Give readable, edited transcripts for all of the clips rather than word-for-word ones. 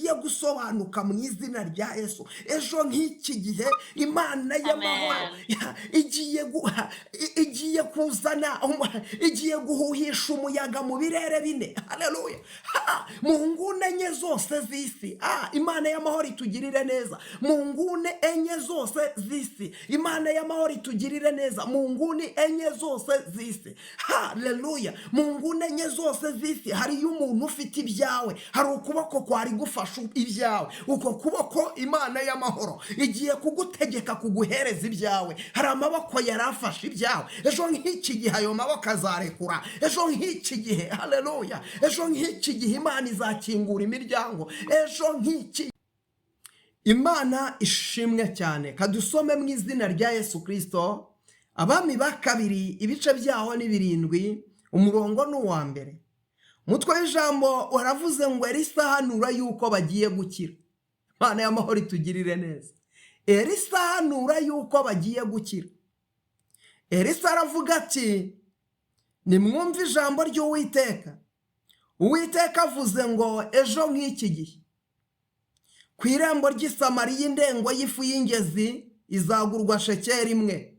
bigiye gusobanuka mu izina rya Yesu. Ejo nk'iki gihe Imana y'amahoro Amen. igiye kuzana, igiye guhuhisha umuyaga mu birere bine. Haleluya! Ha! Mu nguni enye zose z'isi. Imana y'amahoro itugirire neza mu nguni enye zose z'isi. Imana y'amahoro itugirire neza mu nguni enye zose z'isi. Haleluya! Mu nguni enye zose z'isi hariyo umuntu ufite ibyawe, hari ukuboko kwari gufasha ibyawe. Uko kuboko Imana y'amahoro igiye kugutegeka kuguhereza ibyawe. Hari amaboko yari afashe ibyawe, ejo nk'iki gihe ayo maboko azarekura. Ejo nk'iki gihe, haleluya, ejo nk'iki gihe Imana izakingura imiryango. Ejo nk'iki, Imana ishimwe cyane. Kadusome mu izina rya Yesu Kirisito. Abami ba Kabiri, ibice byaho ni 7, umurongo ni uwa mbere. Umutwe w'ijambo waravuze ngo: "Elisa ahanura yuko bagiye gukira." Imana y'amahoro itugirire neza. Elisa ahanura yuko bagiye gukira. Elisa aravuga ati: "Nimwumve ijambo ry'Uwiteka. Uwiteka avuze ngo ejo nk'iki gihe, ku irembo ry'i Samariya indengo y'ifu y'ingezi izagurwa shekeri 1,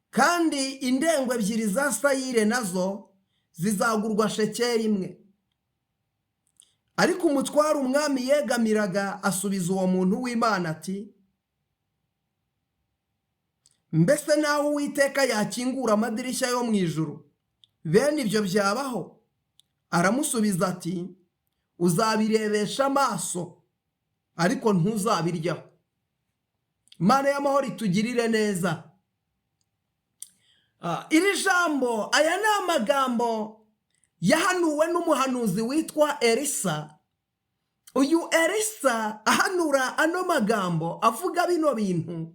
kandi indengo 2 za sayire nazo zizagurwa shekeri 1." Ariko umutware umwami yegamiraga asubiza uwo muntu w'Imana ati: "Mbese naho Uwiteka yakingura amadirishya yo mu ijuru, bene ibyo byabaho?" Aramusubiza ati: "Uzabirebesha amaso, ariko ntuzabiryaho." Imana y'amahoro itugirire neza. Iri jambo, aya ni amagambo yahanuwe n'umuhanuzi witwa Elisa. Uyu Elisa ahanura ano magambo, avuga bino bintu,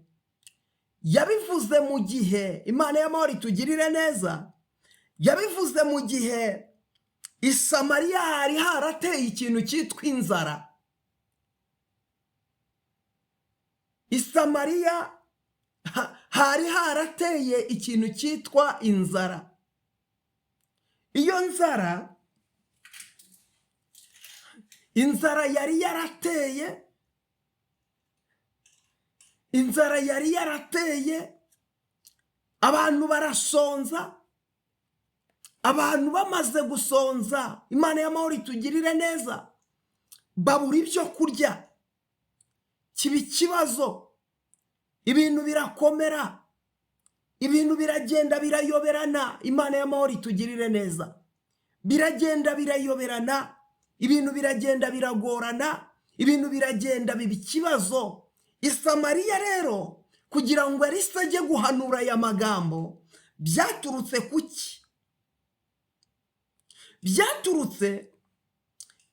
yabivuze mu gihe, Imana y'amahoro itugirire neza, yabivuze mu gihe i Samariya hari harateye ikintu cyitwa inzara. I Samariya hari harateye ikintu cyitwa inzara. Iyo nzara, inzara yari yarateye, inzara yari yarateye, abantu barasonza. Abantu bamaze gusonza, Imana y'amahoro itugirire neza, babura ibyo kurya, kiba ikibazo, ibintu birakomera, ibintu biragenda birayoberana. Imana y'amahoro itugirire neza. Biragenda birayoberana, ibintu biragenda biragorana, ibintu biragenda biba ikibazo. I Samariya rero, kugira ngo Elisa ajye guhanura aya magambo, byaturutse kuki?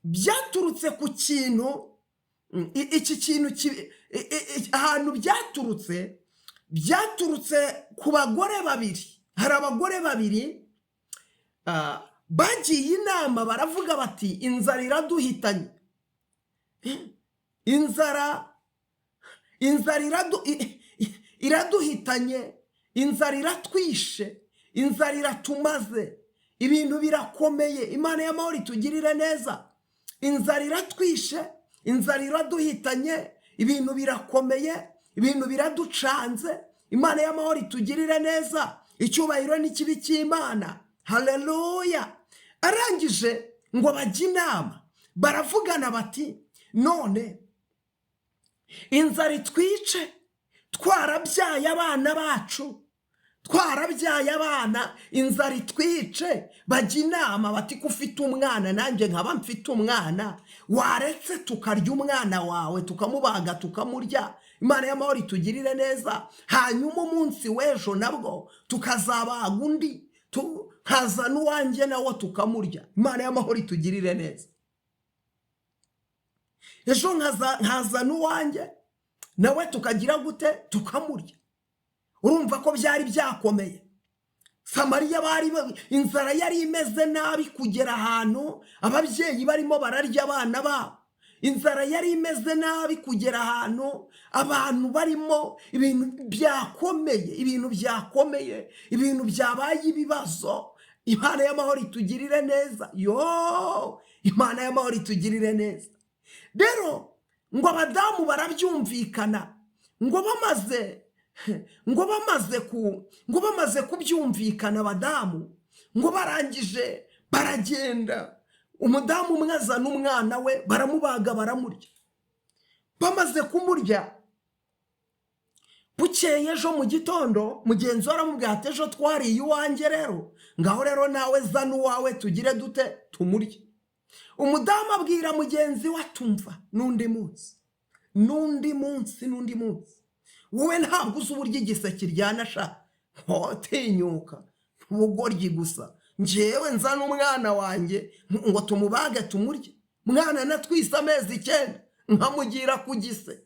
Byaturutse ku kintu, iki kintu, ahantu byaturutse, byaturutse ku bagore babiri. Hari abagore babiri bagiye inama, baravuga bati: "Inzara iraduhitanye, inzara iraduhitanye, inzara iratwishe, inzara iratumaze, ibintu birakomeye." Imana y'amahoro itugirire neza. "Inzara iratwishe, inzara iraduhitanye, ibintu birakomeye, ibintu biraducanze." Imana y'amahoro itugirire neza. Icyubahiro n'ikibi cy'Imana. Haleluya! Arangije ngo bajye inama, baravugana bati: "None inzara itwice twarabyaye abana bacu, twarabyaye abana, inzara itwice?" Bajya inama bati: "Ko ufite umwana, nanjye nkaba mfite umwana, waretse tukarya umwana wawe, tukamubaga tukamurya?" Imana y'amahoro itugirire neza. "Hanyuma umunsi w'ejo nabwo tukazabaga undi, nkazana uwanjye nawo tukamurya." Imana y'amahoro itugirire neza. "Ejo nkazana uwanjye nawe tukagira gute? Tukamurya." Urumva ko byari byakomeye. Samariya bari inzara yari imeze nabi kugera ahantu ababyeyi barimo bararya abana babo. Inzara yari imeze nabi kugera ahantu abantu barimo, ibintu byakomeye, ibintu byakomeye, ibintu byabaye ibibazo. Imana y'amahoro itugirire neza. Yo, Imana y'amahoro itugirire neza. Rero ngo abadamu barabyumvikana, ngo bamaze kubyumvikana, abadamu ngo barangije baragenda. Umudamu umwe azana umwana we, baramubaga, baramurya. Bamaze kumurya, bukeye ejo mu gitondo mugenzi we aramubwira ati: "Ejo twariye iwanjye, rero ngaho rero nawe zana uwawe, tugire dute? Tumurye." Umudamu abwira mugenzi we atumva: "N'undi munsi, n'undi munsi, n'undi munsi, wowe ntabwo uzi uburyo igise kiryana sha. Ntinyuka ubugoryi gusa. Njyewe nzana umwana wanjye ngo tumubage tumurye, mwana natwise amezi 9, nkamugira ku gise?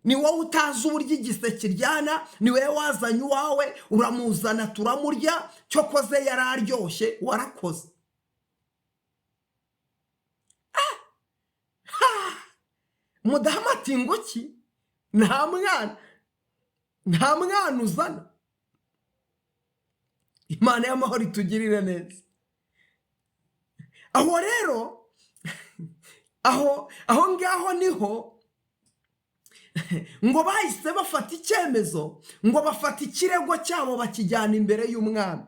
Ni wowe utazi uburyo igise kiryana. Ni wowe wazanye uwawe, uramuzana turamurya. Cyokoze yari aryoshye, warakoze." Mudamu ati: "Ngo ki? Nta mwana, nta mwana uzana." Imana y'amahoro itugirire neza. Aho rero, aho ngaho niho ngo bahise bafata icyemezo, ngo bafata ikirego cyabo bakijyana imbere y'umwami.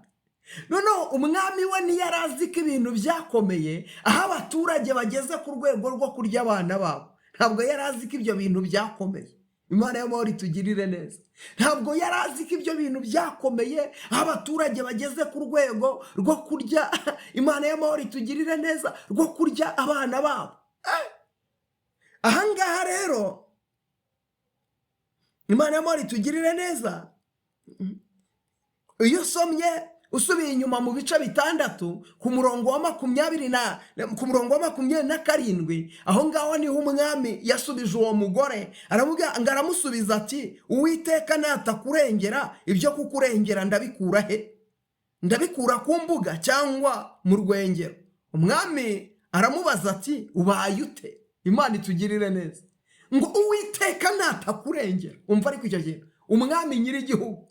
Noneho umwami we ntiyari azi ko ibintu byakomeye, aho abaturage bageze ku rwego rwo kurya abana babo. Ntabwo yari azi ko ibyo bintu byakomeye. Imana y'amahoro itugirire neza. Ntabwo yari azi ko ibyo bintu byakomeye, aho abaturage bageze ku rwego rwo kurya, Imana y'amahoro itugirire neza, rwo kurya abana babo. Ahangaha rero, Imana y'amahoro itugirire neza, iyo usomye usubiye inyuma mu bice 6 ku murongo wa 27, aho ngaho niho umwami yasubije uwo mugore. Aramubwira ngo, aramusubiza ati: "Uwiteka natakurengera, ibyo kukurengera ndabikura he? Ndabikura ku mbuga cyangwa mu rwengero?" Umwami aramubaza ati: "Ubaye ute?" Imana itugirire neza. Ngo Uwiteka natakurengera, umva ariko icyo kintu, umwami nyir'igihugu,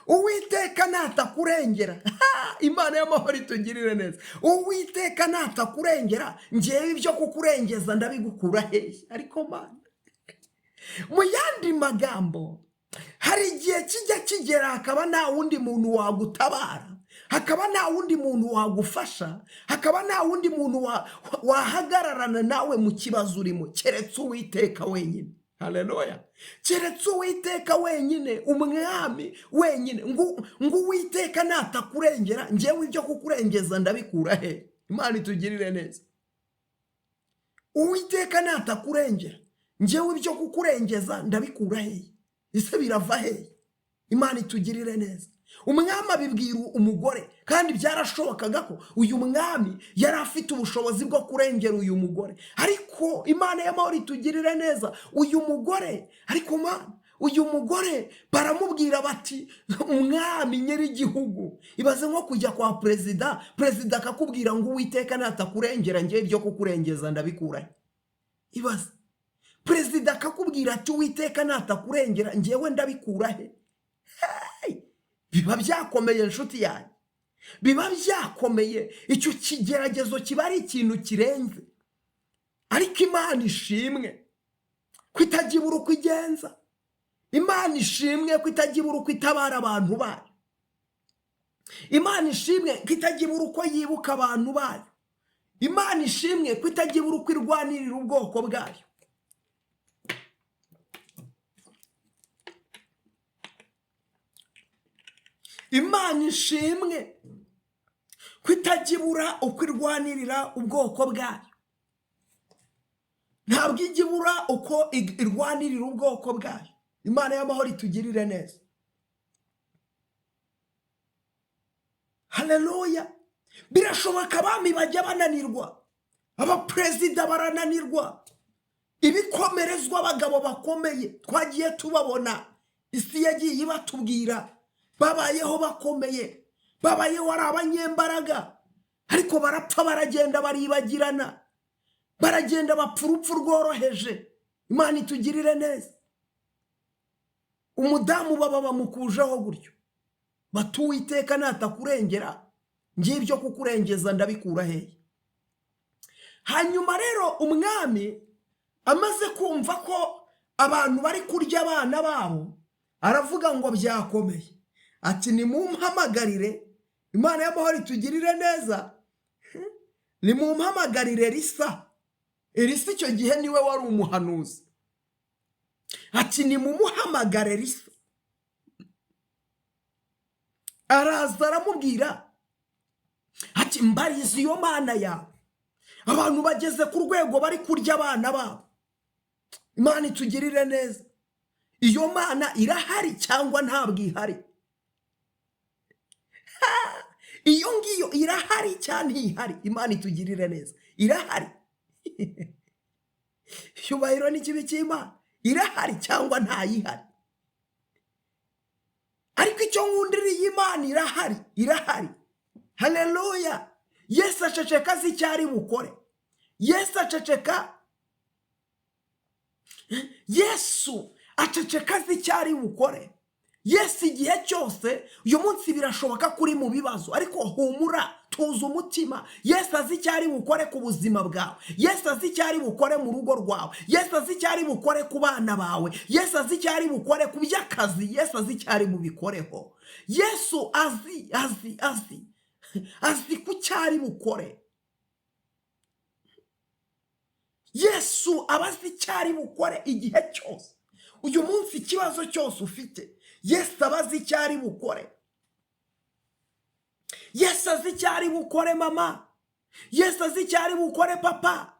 Uwiteka natakurengera, Imana y'amahoro itugirire neza, Uwiteka natakurengera, ngewe ibyo kukurengeza ndabigukura hehe? Ariko Mana, mu yandi magambo, hari igihe kijya kigera hakaba nta wundi muntu wagutabara, hakaba nta wundi muntu wagufasha, hakaba nta wundi muntu wahagararana nawe mu kibazo urimo, keretse Uwiteka wenyine. Haleluya! Keretse Uwiteka wenyine, umwami wenyine. Ngo Uwiteka natakurengera, ngewe ibyo kukurengeza ndabikura he? Imana itugirire neza. Uwiteka natakurengera, ngewe ibyo kukurengeza ndabikura he? Ese birava he? Imana itugirire neza. Umwami abibwira umugore, kandi byarashobokaga ko uyu mwami yari afite ubushobozi bwo kurengera uyu mugore. Ariko Imana y'amahoro itugirire neza, uyu mugore, ariko Mana, uyu mugore baramubwira bati: "Umwami nyir'igihugu." Ibaze nko kujya kwa perezida, perezida akakubwira ngo: "Uwiteka natakurengera, ngewe ibyo kukurengeza ndabikura." Ibaze perezida akakubwira ati: "Uwiteka natakurengera, ngewe ndabikura he?" Biba byakomeye, inshuti yanjye, biba byakomeye. Icyo kigeragezo kiba ari ikintu kirenze. Ariko Imana ishimwe ko itajya ibura uko igenza. Imana ishimwe ko itajya ibura uko itabara abantu bayo. Imana ishimwe ko itajya ibura uko yibuka abantu bayo. Imana ishimwe ko itajya ibura uko irwanirira ubwoko bwayo. Imana ishimwe ko itajya ibura uko irwanirira ubwoko bwayo. Ntabwo ijya ibura uko irwanirira ubwoko bwayo. Imana y'amahoro itugirire neza. Haleluya! Birashoboka, abami bajya bananirwa, abaperezida barananirwa, ibikomerezwa, abagabo bakomeye twagiye tubabona, isi yagiye ibatubwira, babayeho bakomeye, babayeho ari abanyembaraga, ariko barapfa, baragenda, baribagirana, baragenda, bapfa urupfu rworoheje. Imana itugirire neza. Umudamu baba bamukujeho gutyo, bati: "Uwiteka natakurengera, ngiye ibyo kukurengeza ndabikura hehe?" Hanyuma rero umwami amaze kumva ko abantu bari kurya abana babo, aravuga ngo byakomeye, ati nimumpamagarire, Imana y'amahoro itugirire neza, nimumpamagarire Elisa. Elisa icyo gihe niwe wari umuhanuzi. Ati nimumuhamagare Elisa. Araza aramubwira ati mbariza iyo Mana yawe, abantu bageze ku rwego bari kurya abana babo. Imana itugirire neza. Iyo Mana irahari cyangwa ntabwo ihari? Iyo ngiyo irahari cyangwa ntihari? Imana itugirire neza, irahari. Icyubahiro n'ikibi cy'Imana, irahari cyangwa ntayihari? Ariko icyo nkundira iyi Mana irahari, irahari. Haleluya. Yesu aceceka azi icyo ari bukore. Yesu aceceka, Yesu aceceka azi icyo ari bukore. Yesu igihe cyose, uyu munsi birashoboka ko uri mu bibazo, ariko humura, tuza umutima. Yesu azi icyo ari bukore ku buzima bwawe. Yesu azi icyo ari bukore mu rugo rwawe. Yesu azi icyo ari bukore ku bana bawe. Yesu azi icyo ari bukore ku by'akazi. Yesu azi icyo ari bubikoreho. Yesu azi, azi, azi, azi ku cyo ari bukore. Yesu aba azi icyo ari bukore igihe cyose. Uyu munsi ikibazo cyose ufite, Yesu aba azi icyo ari bukore. Yesu azi icyo ari bukore mama. Yesu azi icyo ari bukore papa.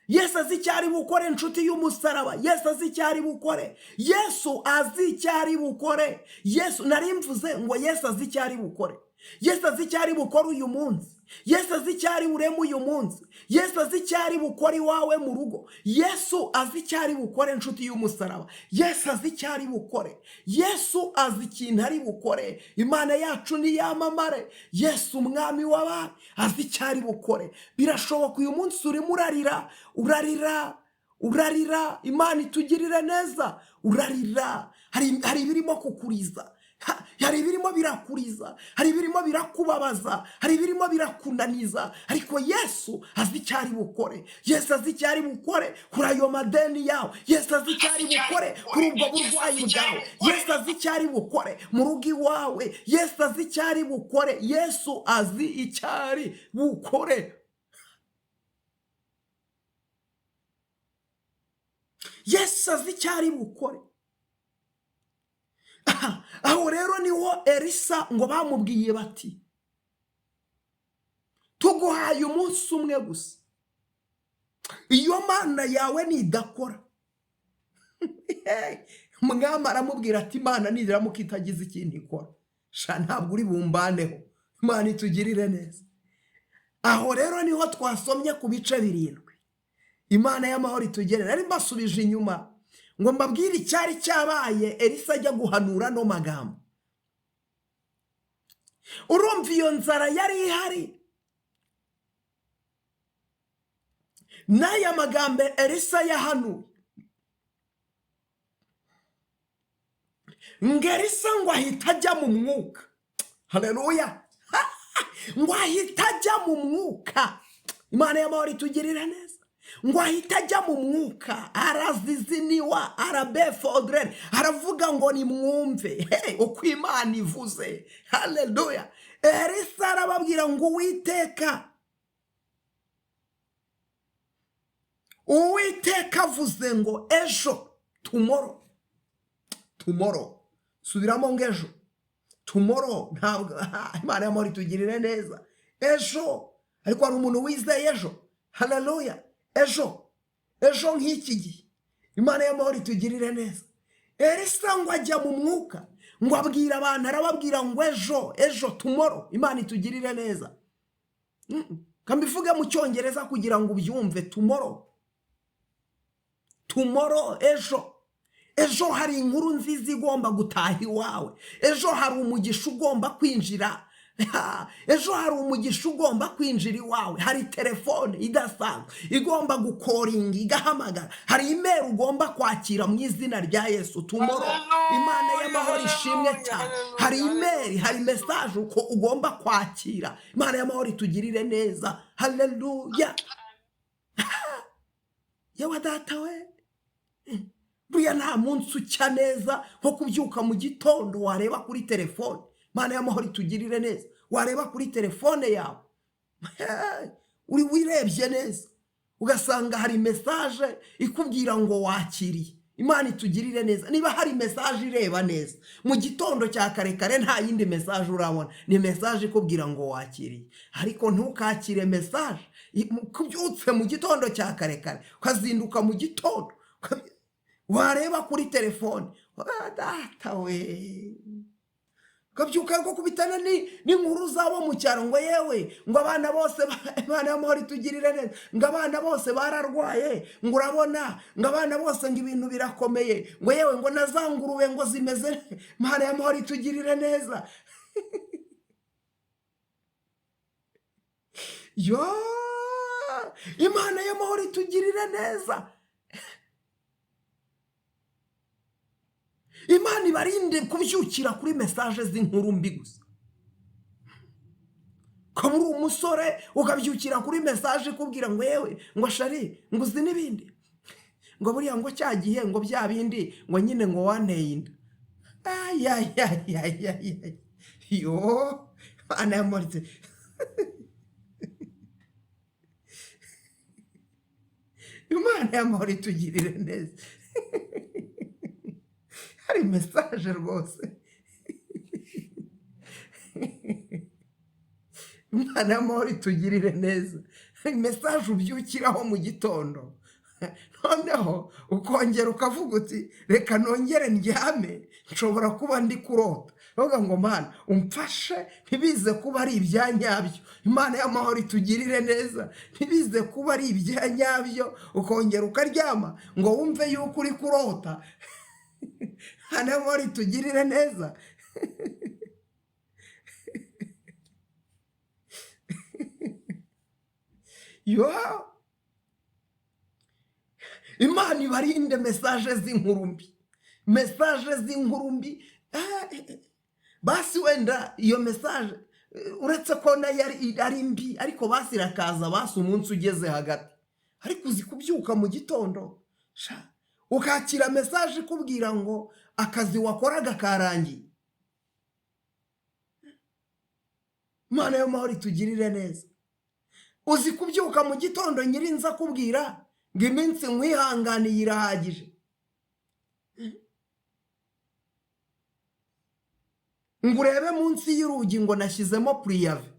Yesu azi icyo ari bukore inshuti y'umusaraba. Yesu azi icyo ari bukore. Yesu azi icyo ari bukore. Yesu, nari mvuze ngo Yesu azi icyo ari bukore. Yesu azi icyo ari bukore uyu munsi. Yesu azi icyo ari bureme uyu munsi. Yesu azi icyo ari bukore iwawe mu rugo. Yesu azi icyo ari bukore inshuti y'umusaraba. Yesu azi icyo ari bukore. Yesu azi ikintu ari bukore. Imana yacu niyamamare. Yesu umwami w'abami azi icyo ari bukore. Birashoboka uyu munsi urimo urarira, urarira, urarira. Imana itugirire neza. Urarira. Hari ibirimo kukuriza. Hari ibirimo birakuriza, hari ibirimo birakubabaza, hari ibirimo birakunaniza, ariko Yesu azi icyo ari bukore. Yesu azi icyo ari bukore kuri ayo madeni yawe. Yesu azi icyo ari bukore kuri ubwo burwayi bwawe. Yesu azi icyo ari bukore mu rugo iwawe. Yesu azi icyo ari bukore. Yesu azi icyo ari bukore. Yesu azi icyo ari bukore. Aho rero niho Elisa ngo bamubwiye bati tuguhaye umunsi umwe gusa, iyo Mana yawe nidakora. Umwami aramubwira ati Imana niramuka itagize ikintu ikora, sha ntabwo uri bumbaneho. Imana itugirire neza. Aho rero niho twasomye ku bice 7. Imana y'amahoro itugerere. Nari mbasubije inyuma ngo mbabwire icyari cyabaye Elisa ajya guhanura no magambo. Urumva iyo nzara yari ihari, n'aya magambo Elisa yahanuye. Ngo Elisa ngo ahita ajya mu mwuka. Haleluya. Ngo ahita ajya mu mwuka. Imana y'amahoro itugirira neza. Ngo ahita ajya mu mwuka, araziziniwa, arabefodrere, aravuga ngo nimwumve uko Imana ivuze. Haleluya. Elisa arababwira ngo Uwiteka, Uwiteka avuze ngo ejo, tomorrow, tomorrow, subiramo ngo ejo, tomorrow. Ntabwo Imana y'amahoro itugirire neza. Ejo, ariko hari umuntu wizeye ejo. Haleluya. Ejo, ejo nk'iki gihe, Imana y'amahoro itugirire neza. Elisa ngo ajya mu mwuka, ngo abwira abantu, arababwira ngo ejo, ejo, tomorrow. Imana itugirire neza. Kambivuge mu Cyongereza kugira ngo ubyumve. Tomorrow, tomorrow, ejo. Ejo hari inkuru nziza igomba gutaha iwawe. Ejo hari umugisha ugomba kwinjira. Ejo hari umugisha ugomba kwinjira iwawe. Hari telefone idasanzwe igomba gukoringa igahamagara. Hari email ugomba kwakira mu izina rya Yesu. Tomorrow, Imana y'amahoro ishimwe cyane. Hari email, hari message uko ugomba kwakira. Imana y'amahoro itugirire neza. Haleluya. Yewe data we, buriya nta munsi ucya neza nko kubyuka mu gitondo wareba kuri telefone. Imana y'amahoro itugirire neza. Wareba kuri telefone yawe, uri wirebye neza, ugasanga hari message ikubwira ngo wakiriye. Imana itugirire neza. Niba hari message ireba neza mu gitondo cya kare kare, nta yindi message urabona, ni message ikubwira ngo wakiriye. Ariko ntukakire message kubyutse mu gitondo cya kare kare, ukazinduka mu gitondo, wareba kuri telefone, data we, ukabyuka ko kubitana n'inkuru zabo mu cyaro ngo yewe, ngo abana bose, Imana y'amahoro itugirire neza, ngo abana bose bararwaye, ngo urabona ngo abana bose ngo ibintu birakomeye, ngo yewe ngo na za ngurube ngo zimeze. Imana y'amahoro itugirire neza. Yo, Imana y'amahoro itugirire neza. Imana ibarinde kubyukira kuri message z'inkuru mbi gusa. Ukaba uri umusore ukabyukira kuri message ikubwira ngo yewe, ngo chéri, ngo uzi n'ibindi, ngo buriya ngo cya gihe ngo bya bindi ngo nyine ngo wanteye inda. Ayayayayayay, yo Imana y'amahoro, Imana y'amahoro itugirire neza. Hari message rwose, Imana y'amahoro itugirire neza. Hari message ubyukiraho mu gitondo, noneho ukongera ukavuga uti reka nongere ndyame, nshobora kuba ndi kurota. Bavuga ngo Mana umfashe ntibize kuba ari ibya nyabyo. Imana y'amahoro itugirire neza, ntibize kuba ari ibya nyabyo. Ukongera ukaryama ngo wumve yuko uri kurota. Imana y'amahoro itugirire neza. Yo, Imana ibarinde message z'inkuru mbi, message z'inkuru mbi. Basi wenda iyo message, uretse ko nayo ari mbi, ariko basi irakaza basi umunsi ugeze hagati. Ariko uzi kubyuka mu gitondo sha, ukakira message ikubwira ngo akazi wakoraga karangiye. Imana y'amahoro itugirire neza. Uzi kubyuka mu gitondo nyirinza akubwira ngo iminsi nkwihanganiye irahagije. Ngo urebe munsi y'urugi ngo nashyizemo préavis.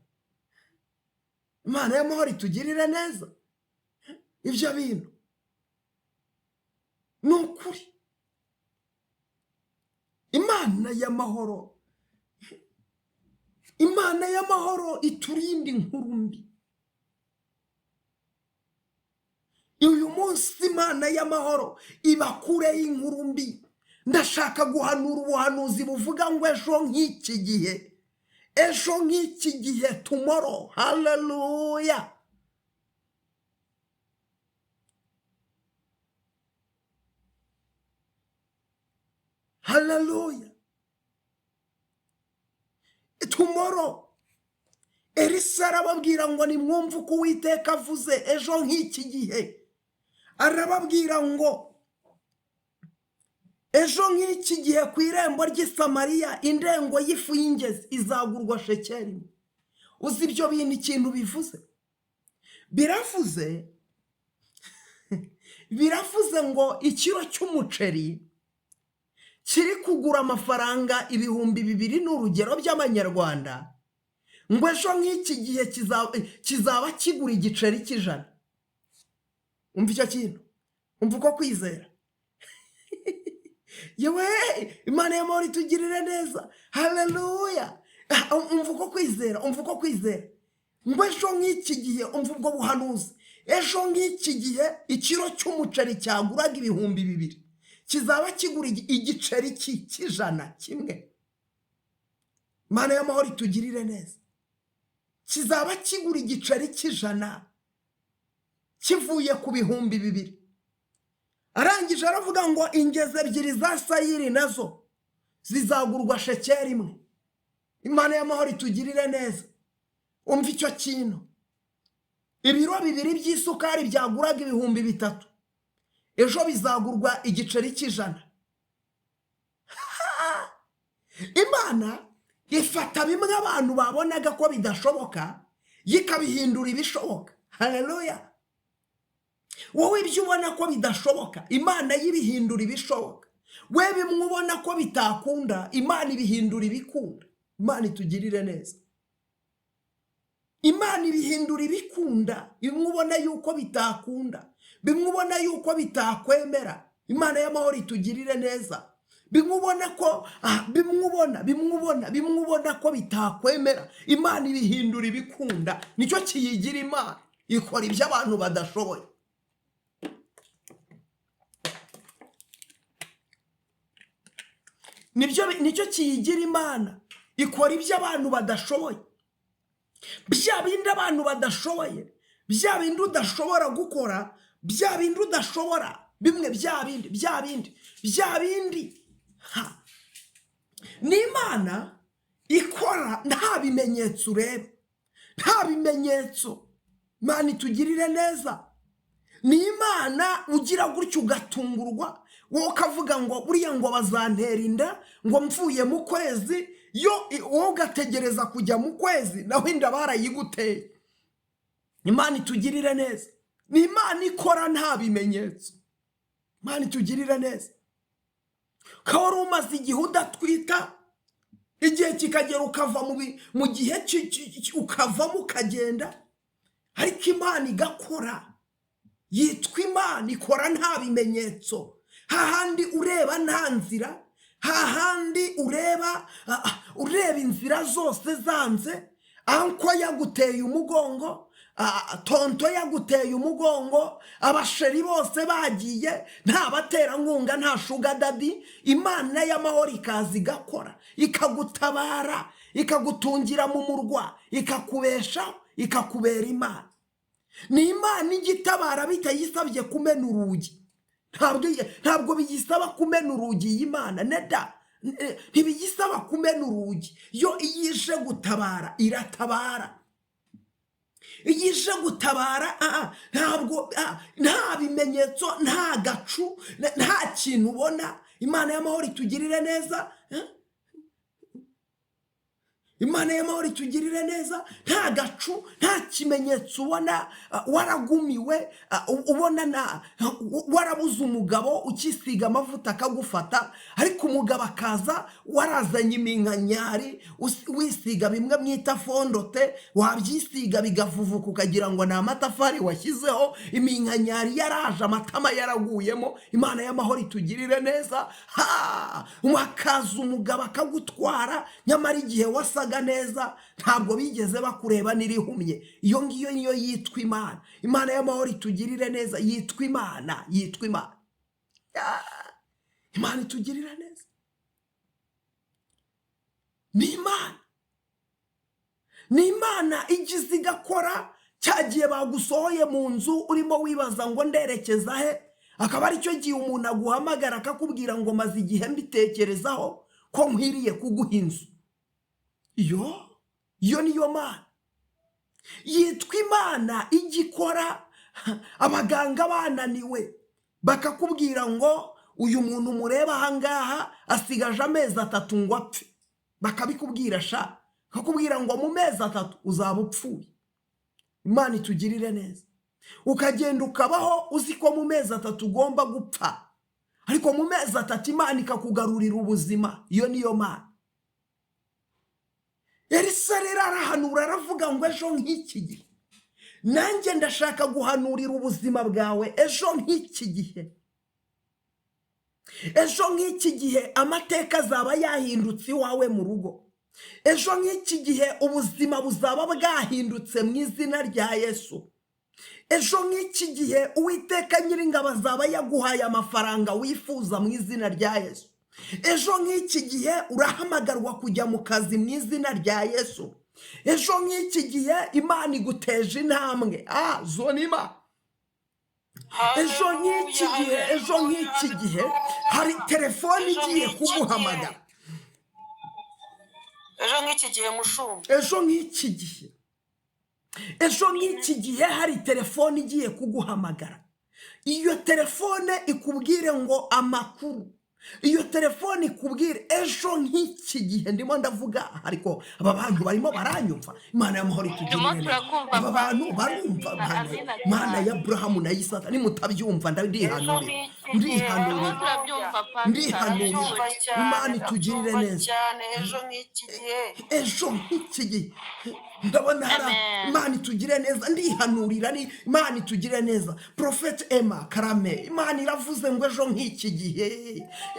Imana y'amahoro itugirire neza. Ibyo bintu ni ukuri. Imana y'amahoro, Imana y'amahoro iturinde inkuru mbi. Uyu munsi Imana y'amahoro ibakureho inkuru mbi. Ndashaka guhanura ubuhanuzi buvuga ngo ejo nk'iki gihe, ejo nk'iki gihe, tomorrow, haleluya. Haleluya. Tomorrow. Elisa arababwira ngo nimwumve uko Uwiteka avuze ejo nk'iki gihe. Arababwira ngo ejo nk'iki gihe ku irembo ry'i Samariya indengo y'ifu y'ingezi izagurwa shekeli. Uzi ibyo bintu ikintu bivuze? Biravuze ngo ikiro cy'umuceri kiri kugura amafaranga 2000 n'urugero by'amanyarwanda, ngo ejo nk'iki gihe kizaba kigura igiceri cy'100. Umva icyo kintu, umva uko kwizera. Yewe, Imana y'amahoro itugirire neza, haleluya. Umva uko kwizera, umva uko kwizera. Ngo ejo nk'iki gihe, umva ubwo buhanuzi, ejo nk'iki gihe ikiro cy'umuceri cyaguraga 2000 kizaba kigura igiceri cy'100 kimwe. Imana y'amahoro itugirire neza. Kizaba kigura igiceri cy'100 kivuye ku 2000. Arangije aravuga ngo ingezi ebyiri za sayiri nazo zizagurwa shekeli imwe. Imana y'amahoro itugirire neza. Umva icyo kintu. Ibiro 2 by'isukari byaguraga 3000 Ejo bizagurwa igiceri cy'ijana. Imana ifata bimwe abantu babonaga ko bidashoboka, ikabihindura ibishoboka. Haleluya! Wowe ibyo ubona ko bidashoboka, Imana yibihindura ibishoboka. We bimwe ubona ko bitakunda, Imana ibihindura ibikunda. Imana itugirire neza. Imana ibihindura ibikunda. Bimwe ubona yuko bitakunda, bimwe ubona yuko bitakwemera, Imana y'amahoro itugirire neza. Bimwe ubona ko bimwe ubona, bimwe ubona, bimwe ubona ko bitakwemera, Imana ibihindura ibikunda. Nicyo kiyigira Imana, ikora ibyo abantu badashoboye. Nicyo kiyigira Imana, ikora ibyo abantu badashoboye. Bya bindi abantu badashoboye, bya bindi udashobora gukora, bya bindi udashobora, bimwe bya bindi, bya bindi, bya bindi. Ni Imana ikora nta bimenyetso ureba, nta bimenyetso. Imana itugirire neza. Ni Imana ugira gutyo ugatungurwa, wowe ukavuga ngo buriya ngo bazantera inda ngo mvuye mu kwezi, yo wowe ugategereza kujya mu kwezi, naho inda barayiguteye. Imana itugirire neza. Ni Imana ikora nta bimenyetso. Imana itugirire neza. Ukaba wari umaze igihe udatwita, igihe kikagera ukava mu gihe ukavamo ukagenda, ariko Imana igakora. Yitwa Imana ikora nta bimenyetso. Hahandi ureba nta nzira, hahandi ureba, ureba inzira zose zanze, anko yaguteye umugongo, tonto yaguteye umugongo, abasheri bose bagiye, nta baterankunga, nta sugar daddy. Imana y'amahoro ikaza igakora, ikagutabara, ikagutungira mu murwa, ikakubesha, ikakubera Imana. Ni Imana ijya itabara bitayisabye kumena urugi. Ntabwo biyisaba kumena urugi iyi Mana, neda. Ntibiyisaba kumena urugi. Yo iyo ije gutabara iratabara. Iyo ije gutabara, ntabwo, nta bimenyetso, nta gacu, nta kintu ubona. Imana y'amahoro itugirire neza. Imana y'amahoro itugirire neza. Nta gacu, nta kimenyetso ubona, waragumiwe, ubona na warabuze umugabo ukisiga amavuta akagufata, ariko umugabo akaza warazanye iminkanyari, wisiga bimwe mwita fond de teint, wabyisiga bigavuvuka ukagira ngo ni amatafari washyizeho, iminkanyari yaraje, amatama yaraguyemo. Imana y'amahoro itugirire neza. Ha! Wakaza umugabo akagutwara, nyamara igihe wasaga neza ntabwo bigeze bakureba n'irihumye. Iyo ngiyo niyo yitwa Imana. Imana y'amahoro itugirire neza. Yitwa Imana, yitwa Imana. Imana itugirire neza. Ni Imana, ni Imana igize igakora. Cya gihe bagusohoye mu nzu urimo wibaza ngo nderekeza he, akaba aricyo gihe umuntu aguhamagara akakubwira ngo maze igihe mbitekerezaho ko nkwiriye kuguha inzu. Iyo niyo Mana yitwa Imana ijya ikora. Abaganga bananiwe bakakubwira ngo uyu muntu mureba aha ngaha asigaje amezi 3 ngo apfe, bakabikubwira sha, bakakubwira ngo mu mezi 3 uzaba upfuye. Imana itugirire neza. Ukagenda ukabaho uzi ko mu mezi 3 ugomba gupfa, ariko mu mezi 3 Imana ikakugarurira ubuzima. Iyo niyo Mana. Elisa rero arahanura, aravuga ngo ejo nk'iki gihe, nanjye ndashaka guhanurira ubuzima bwawe ejo nk'iki gihe. Ejo nk'iki gihe amateka azaba yahindutse iwawe mu rugo. Ejo nk'iki gihe ubuzima buzaba bwahindutse mu izina rya Yesu. Ejo nk'iki gihe Uwiteka Nyiringabo azaba yaguhaye amafaranga wifuza mu izina rya Yesu. Ejo nk'iki gihe urahamagarwa kujya mu kazi mu izina rya Yesu. Ejo nk'iki gihe Imana iguteje intambwe. Zonima. Ejo nk'iki gihe, ejo nk'iki gihe hari telefone igiye kuguhamagara. Ejo nk'iki gihe mushumba. Ejo nk'iki gihe. Ejo nk'iki gihe hari telefone igiye kuguhamagara. Iyo telefone ikubwire ngo amakuru, iyo telefone ikubwire ejo nk'iki gihe. Ndimo ndavuga, ariko aba bantu barimo baranyumva? Imana y'amahoro Turimo itugirire neza. turakumva. Aba bantu barumva? Amina, Mana, amina Mana cyane. ya Aburahamu na Isaka, nimutabyumva Ejo ndihanurira. nk'iki gihe. Ndihanurira. Turimo turabyumva, pastor. Ndihanurira. Ndabyumva cyane. Imana itugirire Ndabyumva neza. cyane, ejo nk'iki gihe. Ejo nk'iki gihe ndabona hari Amen. Imana itugire neza. Ndihanurira, ni Imana itugire neza. Prophète Emma Karame, Imana iravuze ngo ejo nk'iki gihe,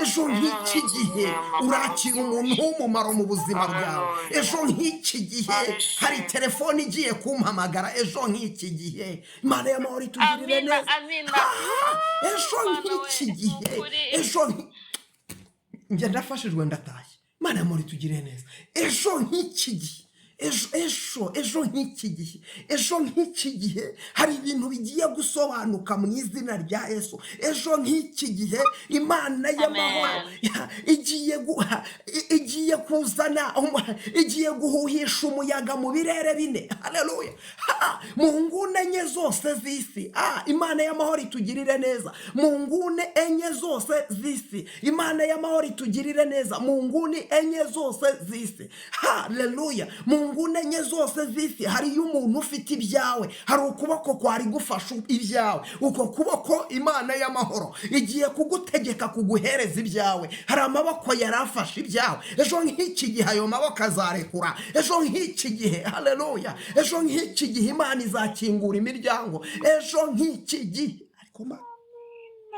ejo nk'iki gihe urakira umuntu w'umumaro mu buzima bwawe. Ejo nk'iki gihe hari telefone igiye kumpamagara. Ejo nk'iki gihe, Imana y'amahoro itugirire Amina. neza. Amina. Ah, ejo Mana we, nk'iki ni gihe. ukuri. Ejo njye ndafashijwe, ndatashye. Imana y'amahoro itugirire neza. Ejo nk'iki gihe, ejo, ejo, ejo nk'iki gihe, ejo nk'iki gihe hari ibintu bigiye gusobanuka mu izina rya Yesu. Ejo nk'iki gihe Imana y'amahoro Amen. igiye guha, igiye kuzana, igiye guhuhisha umuyaga mu birere bine. Haleluya! Ha! Mu nguni enye zose z'isi. Ah, Imana y'amahoro itugirire neza. Mu nguni enye zose z'isi, Imana y'amahoro itugirire neza. Mu nguni enye zose z'isi, haleluya, mu nguni enye zose z'isi hariyo umuntu ufite ibyawe. Hari ukuboko kwari gufasha ibyawe. Uko kuboko Imana y'amahoro igiye kugutegeka kuguhereza ibyawe. Hari amaboko yari afashe ibyawe. Ejo nk'iki gihe ayo maboko azarekura. Ejo nk'iki gihe, haleluya, ejo nk'iki gihe Imana izakingura imiryango. Ejo nk'iki gihe, ariko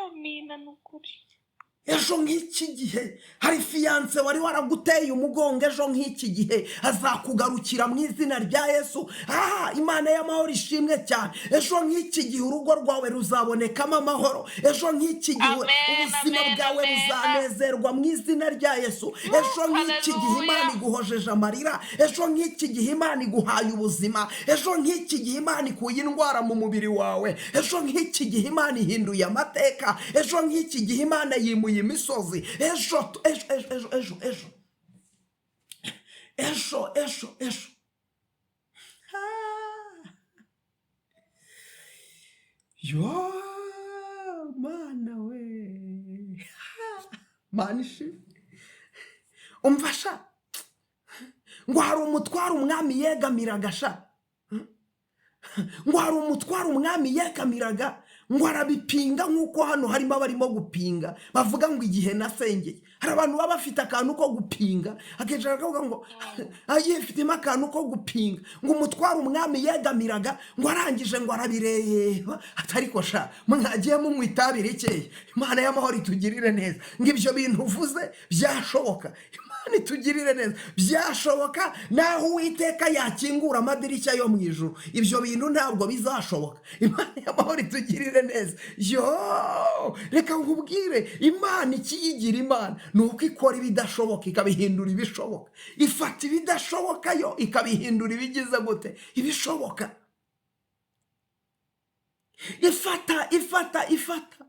Amina, ni ukuri. Ejo nk'iki gihe hari fiancé wari waraguteye umugongo. Ejo nk'iki gihe azakugarukira mu izina rya Yesu. Ah, Imana y'amahoro ishimwe cyane. Ejo nk'iki gihe urugo rwawe ruzabonekamo amahoro. Ejo nk'iki gihe Amen, ubuzima amen, bwawe amen. buzanezerwa mu izina rya Yesu. Ejo nk'iki gihe Imana Hallelujah. iguhojeje amarira. Ejo nk'iki gihe Imana iguhaye ubuzima. Ejo nk'iki gihe Imana ikuye indwara mu mubiri wawe. Ejo nk'iki gihe Imana ihinduye amateka. Ejo nk'iki gihe Imana yimuye imisozi. Ejo, ejo, ejo, ejo, ejo, ejo, ejo, ejo, ejo. Ah. Yo Mana we, Mana ishimwe. Umva sha, ngo hari umutwaro umwami yegamiraga sha. Ngo hari umutwaro umwami yegamiraga, ngo arabipinga, nk'uko hano harimo abarimo gupinga bavuga ngo igihe nasengeye. Hari abantu baba bafite akantu ko gupinga, akicara akavuga ngo yifitemo akantu ko gupinga. Ngo umutwaro umwami yegamiraga, ngo arangije ngo arabireba, atariko sha, mwagiye munywa itabi rikeya. Imana y'amahoro itugirire neza. Ngo ibyo bintu uvuze byashoboka? Imana itugirire neza. Byashoboka naho Uwiteka yakingura amadirishya yo mu ijuru, ibyo bintu ntabwo bizashoboka. Imana y'amahoro itugirire neza. Yo, reka nkubwire, Imana ikiyigira Imana ni uko ikora ibidashoboka ikabihindura ibishoboka. Ifata ibidashoboka yo ikabihindura ibigize gute? Ibishoboka. Ifata, ifata, ifata,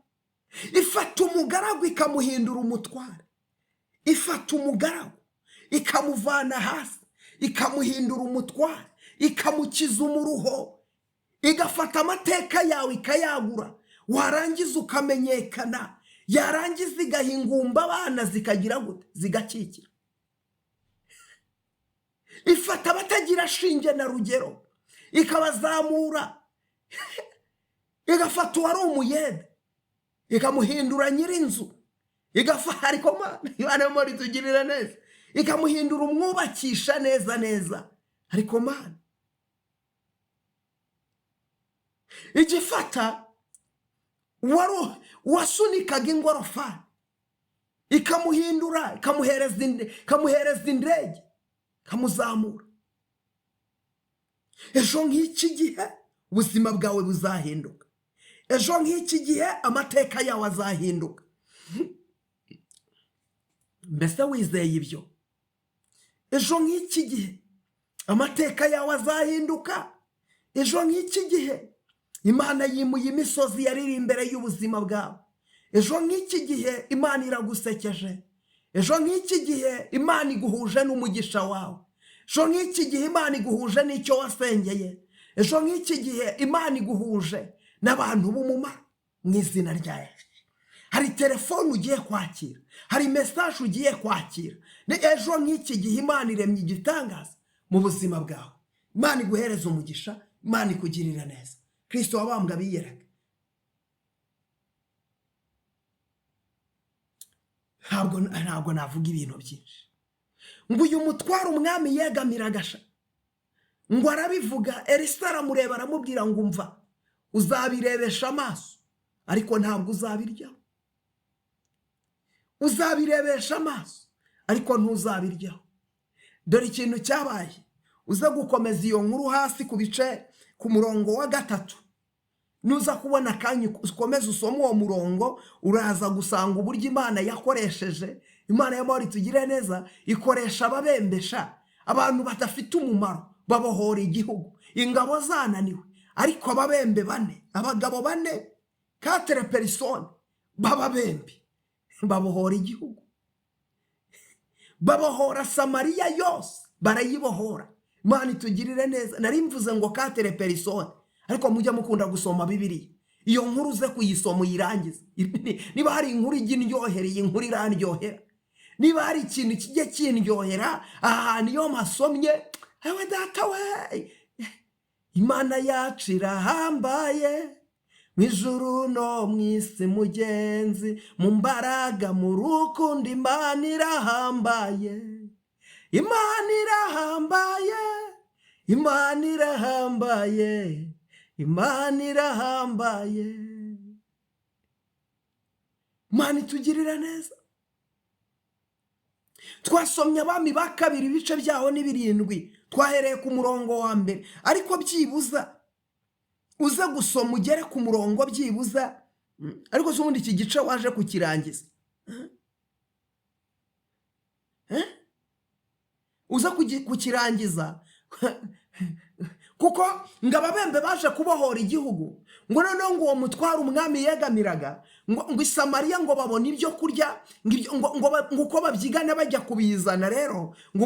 ifata umugaragu ikamuhindura umutware. Ifata umugaragu ikamuvana hasi ikamuhindura umutware, ikamukiza umuruho, igafata amateka yawe ikayagura, warangiza ukamenyekana, yarangiza igahingumba abana zikagira gute? Zigakikira. Ifata abatagira shinge na rugero ikabazamura. Igafata uwari umuyede ikamuhindura nyir'inzu. Igafa, ariko Mana, Imana y'amahoro itugirira neza, ikamuhindura umwubakisha neza neza. Ariko Mana, igifata wari wasunikaga ingorofani ikamuhindura, ikamuhereza indege, ikamuzamura. Ejo nk'iki gihe ubuzima bwawe buzahinduka. Ejo nk'iki gihe amateka yawe azahinduka. Mbese wizeye ibyo? Ejo nk'iki gihe amateka yawe azahinduka. Ejo nk'iki gihe Imana yimuye imisozi yari iri imbere y'ubuzima bwawe. Ejo nk'iki gihe Imana iragusekeje. Ejo nk'iki gihe Imana iguhuje n'umugisha wawe. Ejo nk'iki gihe Imana iguhuje n'icyo wasengeye. Ejo nk'iki gihe Imana iguhuje n'abantu b'umumaro. Mu izina rya Yesu, hari telefone ugiye kwakira, hari message ugiye kwakira. Ni ejo nk'iki gihe, Imana iremye igitangaza mu buzima bwawe. Imana iguhereza umugisha, Imana ikugirira neza. Kirisito wabambwe abiyereka. Ntabwo navuga ibintu byinshi. Ngo uyu mutwaro umwami yegamira agasha, ngo arabivuga. Elisa aramureba, aramubwira ngo: "Umva, uzabirebesha amaso, ariko ntabwo uzabiryaho. Uzabirebesha amaso, ariko ntuzabiryaho." Dore ikintu cyabaye. Uze gukomeza iyo nkuru hasi ku bice, ku murongo wa 3. Nuza kubona akanya, ukomeze usome uwo murongo, uraza gusanga uburyo Imana yakoresheje. Imana y'amahoro itugire neza. Ikoresha ababembesha, abantu badafite umumaro, babohora igihugu ingabo zananiwe. Ariko ababembe bane, abagabo bane, quatre personnes b'ababembe, babohora igihugu, babohora Samariya yose, barayibohora. Imana itugirire neza. Nari mvuze ngo quatre personnes, ariko mujya mukunda gusoma Bibiliya. Iyo nkuru uze kuyisoma uyirangize. Niba hari inkuru ijya indyohera, iyi nkuru irandyohera. Niba hari ikintu kijya kindyohera aha hantu, iyo mpasomye, ewe data we, Imana yacu irahambaye mu ijuru no mu isi, mugenzi, mu mbaraga, mu rukundo. Imana irahambaye, Imana irahambaye, Imana irahambaye, Imana irahambaye. Imana itugirira neza. Twasomye Abami ba Kabiri, ibice byaho ni 7, twahereye ku murongo wa 1, ariko byibuza uze gusoma ugere ku murongo byibuza. Ariko se ubundi iki gice waje kukirangiza? Eh? Uze kukirangiza, kuko ngo ababembe baje kubohora igihugu. Ngo noneho ngo uwo mutwaro umwami yegamiraga, ngo i Samariya ngo babone ibyo kurya, ngo uko babyigana bajya kubizana. Rero ngo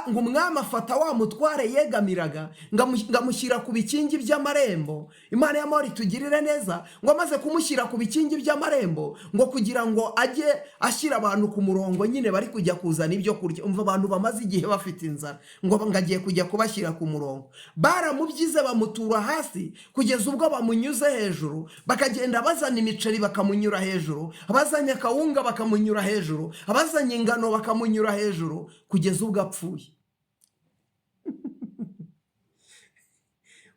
umwami afata wa mutware yegamiraga, ngo amushyira ku bikingi by'amarembo. Imana y'amahoro itugirire neza. Ngo amaze kumushyira ku bikingi by'amarembo, ngo kugira ngo ajye ashyira abantu ku murongo nyine bari kujya kuzana ibyo kurya. Umva, abantu bamaze igihe bafite inzara, ngo agiye kujya kubashyira ku murongo. Baramubyize, bamutura hasi kugeza ubwo bamunyuze hejuru, bakagenda bazana imiceri bakamunyura hejuru, abazanye akawunga bakamunyura hejuru, abazanye ingano bakamunyura hejuru, kugeza ubwo apfuye.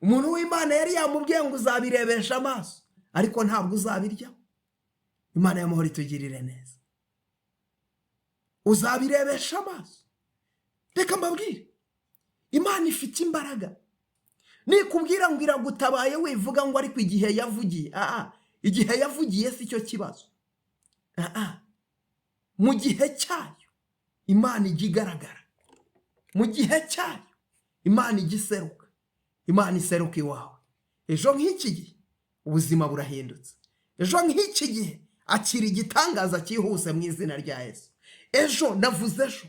Umuntu w'Imana yari yamubwiye ngo: "Uzabirebesha amaso, ariko ntabwo uzabiryaho." Imana y'amahoro itugirire neza. Uzabirebesha amaso. Reka mbabwire, Imana ifite imbaraga. Nikubwira ngo iragutabaye, wivuga ngo ariko igihe yavugiye. Igihe yavugiye si cyo kibazo. Mu gihe cyayo Imana ijya igaragara, mu gihe cyayo Imana ijya iseruka. Imana iseruka iwawe. Ejo nk'iki gihe ubuzima burahindutse. Ejo nk'iki gihe akira igitangaza cyihuse mu izina rya Yesu. Ejo, ndavuze ejo,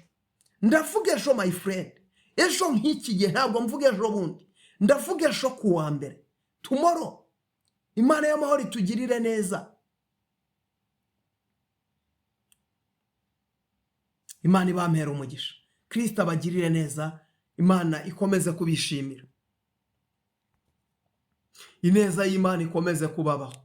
ndavuga ejo, my friend. Ejo nk'iki gihe, ntabwo mvuga ejo bundi, ndavuga ejo ku wa mbere, tomorrow. Imana y'amahoro itugirire neza. Imana ibampera umugisha, Kirisita abagirire neza, Imana ikomeze kubishimira, ineza y'Imana ikomeze kubabaho.